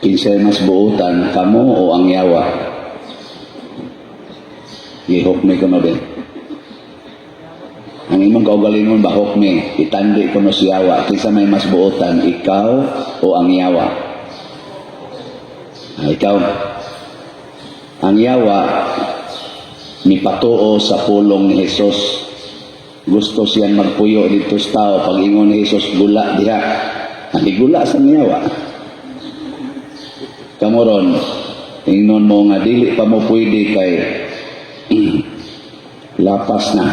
Kinsay mas buutan, kamo o ang yawa? Gihukmi ko no din. Ang imong kaugalingon ba, hukmi, itandi ko no si yawa. Kinsa may mas buutan, ikaw o ang yawa? Ah, ikaw. Ang yawa, mipatuo sa pulong ni Jesus. Gusto siyang magpuyo dito sa tao. Pag ingon ni Jesus, "Gula diha." Ang gula sa yawa. Kamoron, ingnon mo nga dili pa mo pwede kay lapas na.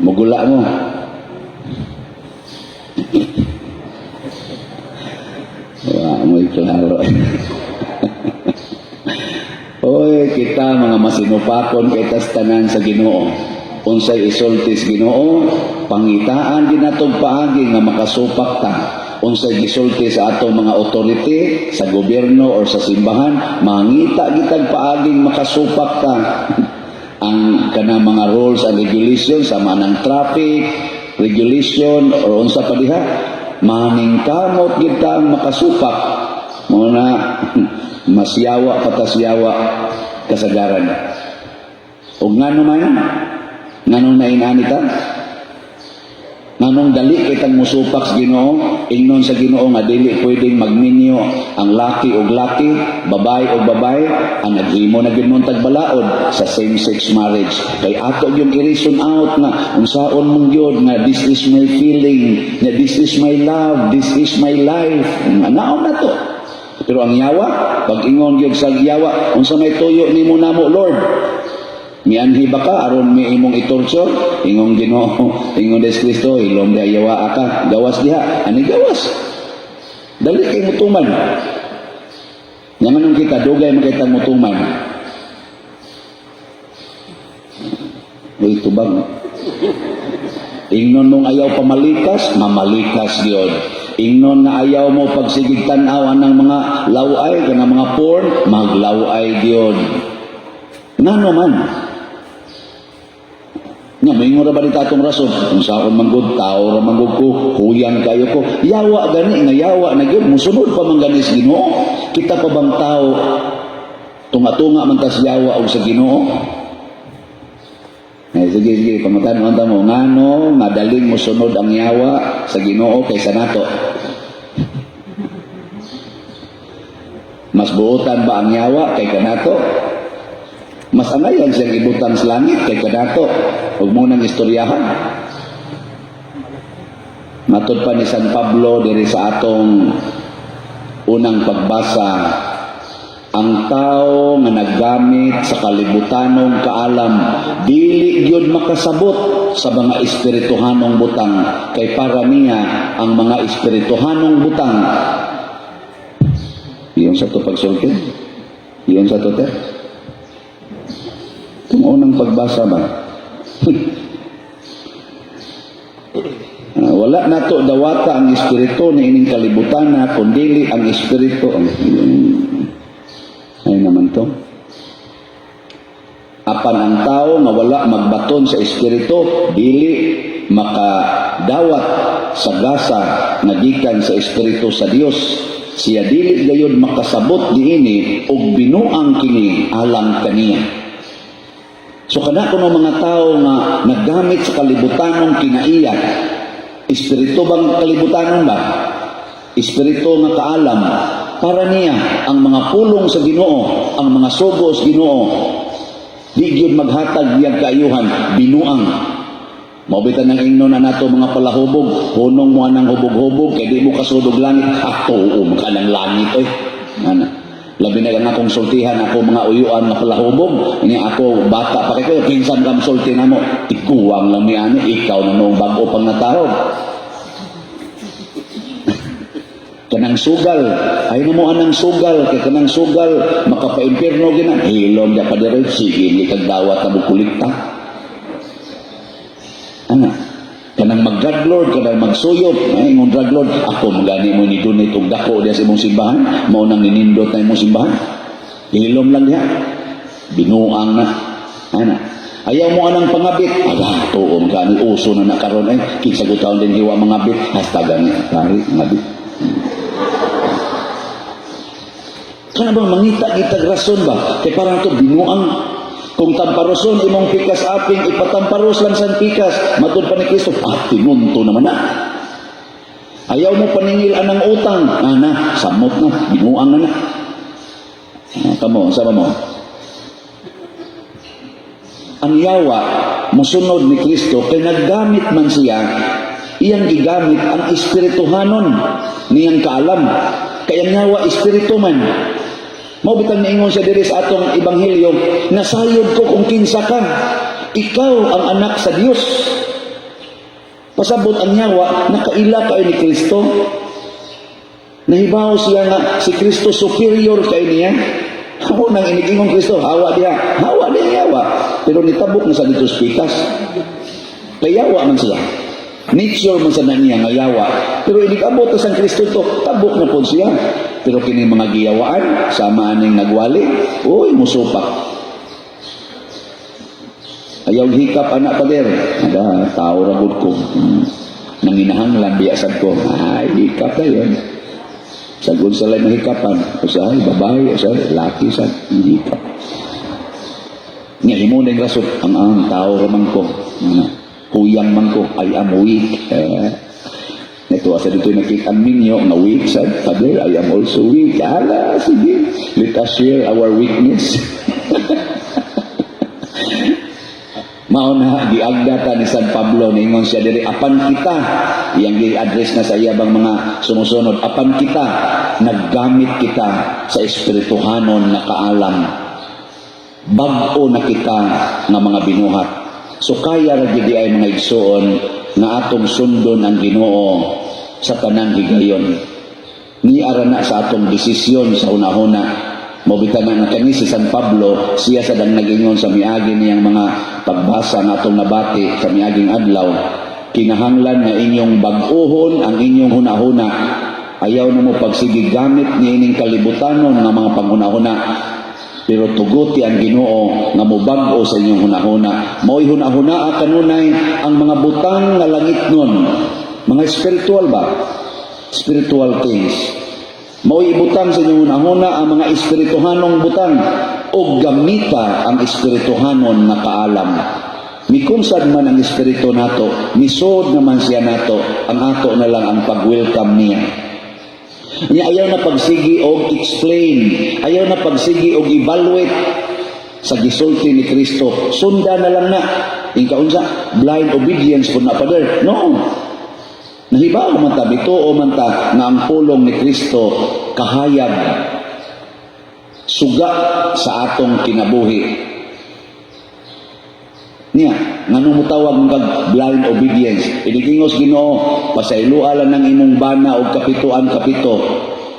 Mugula mo. Wa mo'y klaro. Oy, kita mga masinupakon kay tas tanan sa Ginoo. Unsay isulti sa Ginoo, pangitaan ginatog paagi nga makasupak ta. Unsay gisulti sa atong mga authority sa gobyerno or sa simbahan, mangita gitag paaging makasupak ta. Ang kanang mga rules and regulations sama ng traffic regulation or unsa pa diha, maningkamot gid ta ang makasupak mo na mas yawa patas yawa kasagaran. Ug ngano man, nganong nainani ta? Nganong dali kitang musupak sa Ginoo? Ingnon sa Ginoo nga dili pwedeng magminyo ang laki og laki, babae og babae, ang naghimo na gyud mong tagbalakod sa same-sex marriage. Kay ato yung i-reason out nga unsaon mong gyud nga this is my feeling, nga this is my love, this is my life. Nga naon na to. Pero ang yawa, pag ingon gyud sa yawa, "Unsa may tuyo nimo namo, Lord? Mianhi ba ka aron mi imong itorture?" Ingong Ginoo, ingon des Kristo, "Hilom diha yawa ka, gawas diha." Ani gawas. Dali kay mutuman. Nga nganong kita dugay man kita mutuman? Uy, tubag. Ingnon mong ayaw pamalikas, mamalikas gyud. Ingnon nga ayaw mo pagsigig tan-aw anang mga laway, kanang mga porn, maglaway gyud. Ngano man? Nga, maingon ra ba ni tatong rason? Kung saon man gud, tao ra man gud ko, huyang kayo ko. Yawa gani, nga yawa na gyud, musunod pa man gani sa Ginoo. Kita pa bang tao, tunga-tunga man tas yawa og sa Ginoo? Eh, sige, sige, pamatan ta mo, ngano, nga daling musunod ang yawa sa Ginoo kaysa nato? Mas buotan ba ang yawa kay kanato? Mas angayan siyang ibutang sa langit kay kanato. Huwag mo nang istoryahan. Matod pa ni San Pablo diri sa atong unang pagbasa, ang tao nga naggamit sa kalibutanong kaalam dili gyud makasabot sa mga espirituhanong butang kay para niya ang mga espirituhanong butang. Iyon sa to pagsulti, iyon sa to te itong unang pagbasa ba. Ah, wala nato dawata ang espiritu ni ining kalibutan na kundili ang espiritu ang ay naman to. Apan ang tao nga wala magbaton sa espiritu dili makadawat sa gasa nga gikan sa espiritu sa Dios. Siya dili gayud makasabot niini ug binuang kini alang kaniya. So kana kuno mga tao nga naggamit sa kalibutanong kinaiya, espiritu bang kalibutanon ba? Espiritu nga kaalam, para niya ang mga pulong sa Ginoo, ang mga sugo sa Ginoo, di gyud maghatag diyang kaayuhan, binuang. Mao bitan ng ingnon na nato mga palahubog, hunong mo anang hubog-hubog kay di mo kasudog langit. Ah, tuo ka ng langit oy. Ana. Labi na lang akong sultihan ako mga uyuan nga palahubog. Ini ako bata pa kay ko, kinsan ka sulti namo? Tiguang lang mi ani, ikaw na noong bag-o pang natahog. Kanang sugal, ay na mo anang sugal, kay kanang sugal, makapa-impierno gina. Hilom da pa diri, sige, hindi kag dawat na mukulikta. Ana, kanang mag-drug lord, kanang magsuyop, ay mong drug lord, ako magani mo ni donate og dako diya sa imong simbahan, mao nang ninindot na imong simbahan. Hilom lang diha. Binuang na. Ana. Ayaw mo anang pangabit. Ala, tuom ka ni uso na nakaron eh. Kinsa gud taon din hiwa mangabit. Hasta gani, pari, ngabit. Kana bang mangita gitag rason ba? Kay parang to binuang. Kung tamparoson imong pikas aping, ipatamparos lang sa pikas. Matud pa ni Kristo, ah, tinunto naman na. Ayaw mo paningil anang utang. Ah, na, samot na, binuang na na. Ah, kamo, sama mo. Ang yawa, musunod ni Kristo, kay naggamit man siya, iyang gigamit ang espirituhanon niyang kaalam. Kay ang yawa, espiritu man. Mao bitang niingon siya diri sa atong ebanghelyo, "Nasayod ko kung kinsa ka. Ikaw ang anak sa Dios." Pasabot ang yawa, nakaila kayo ni Kristo. Nahibaw siya nga si Kristo superior kay niya. Amo nang inigingon Kristo, "Hawa diha, hawa diha, yawa." Pero nitabok na sa dito sa pikas. Kay yawa man siya. Nature man sa na niya nga yawa. Pero inig-abot na sa Kristo to, tabok na po siya. Pero kini mga giyawaan, sama aning nagwali, uy, musupak. Ayaw hikap anak, pader. Ada, tao ra gud ko. Nanginahanglan biya sad ko. Ay, hikap na yun. Sagod sa lay mahikapan. Usahay, babae, usahay, laki sa hikap. Nga imo ning rason, ang tao raman ko. Ano, huyang man ko, I am weak. Eh, Nito sa dito nakita ninyo nga weak sad, "Father, I am also weak." Ala, sige. Let us share our weakness. Mao na giagda ta ni San Pablo, niingon siya diri, apan kita, iyang gi-address na sa iya bang mga sumusunod, apan kita naggamit kita sa espirituhanon nga kaalam, bag-o na kita nga mga binuhat. So kaya ra gid ay, mga igsoon, nga atong sundon ang Ginoo sa tanang higayon. Ni ara na sa atong desisyon sa hunahuna. Mao bitaw na kani si San Pablo, siya sa dang nag-ingon sa miagi niyang mga pagbasa nga atong nabati sa miaging adlaw, kinahanglan nga inyong bag-ohon ang inyong hunahuna. Ayaw na mo pagsigi gamit ni ining kalibutanon nga mga panghunahuna. Pero tuguti ang Ginoo nga mobag-o sa inyong hunahuna. Mao'y hunahunaa kanunay ang mga butang nga langit nun. Mga spiritual ba? Spiritual things. Mao'y ibutang sa inyong hunahuna ang mga espirituhanong butang o gamita ang espirituhanon nga kaalam. Mikunsad man ang espiritu nato, misod naman siya nato, ang ato na lang ang pag-welcome niya. Niya ayaw na pagsigi og explain, ayaw na pagsigi og evaluate sa gisulti ni Kristo. Sunda na lang na. Ingka unsa? Blind obedience po na, Father. No. Nahibaw man ta, bituo man ta nga ang pulong ni Kristo kahayag, suga sa atong kinabuhi. Niya, nganong mutawag mo kag blind obedience? Inigingos Ginoo, "Pasayloa lang ng imong bana og kapituan kapito."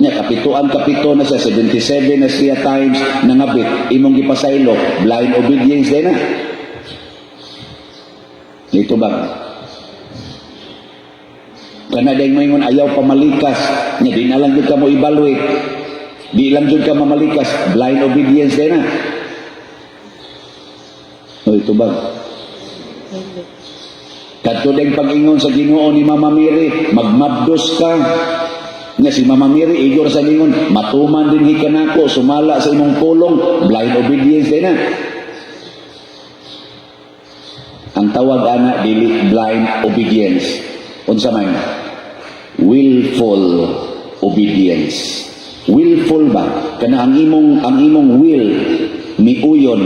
Niya, kapituan kapito na siya, 77 na siya times nangabit, imong gipasaylo, blind obedience din na. Ito ba? Kana dayong moingon ayaw pamalikas, nya di na lang jud ka mo evaluate. Di lang jud ka mamalikas, blind obedience din na. O ito ba? Kadto ding pag-ingon sa Ginoo ni Mama Mary, "Magmabdos ka." Nga si Mama Mary, igor sa lingon, "Matuman din hi kanako, sumala sa imong pulong," blind obedience din na. Ang tawag ana dili blind obedience. Unsa man? Willful obedience. Willful ba? Kana ang imong will miuyon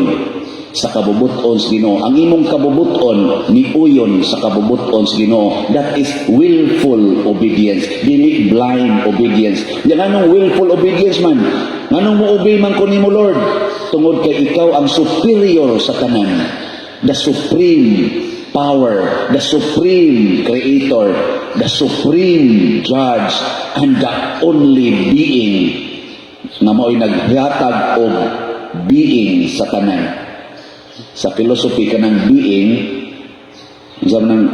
sa kabubuton sa Ginoo. Ang imong kabubuton miuyon sa kabubuton sa Ginoo. That is willful obedience, dili blind obedience. Yan anong willful obedience man? Nganong mo-obey man ko nimo, Lord? Tungod kay ikaw ang superior sa tanan. The supreme power, the supreme creator, the supreme judge, and the only being nga mao'y naghatag og being sa tanan. Sa philosophy, kanang being, unsa man ang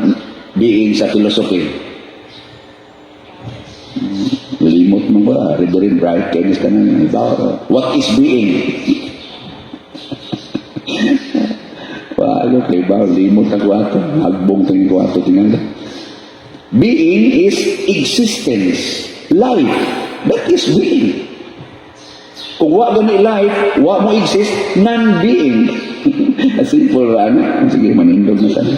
being sa philosophy? Limot mo ba? Reverend Bright, kaya kanang iba. What is being? Walo kay ba limot ang ato, hagbong tingin ko ato tingala. Being is existence, life. That is being. Kung wa gani life, wa mo exist, non-being. Simple ra na. Sige, manindog na sana.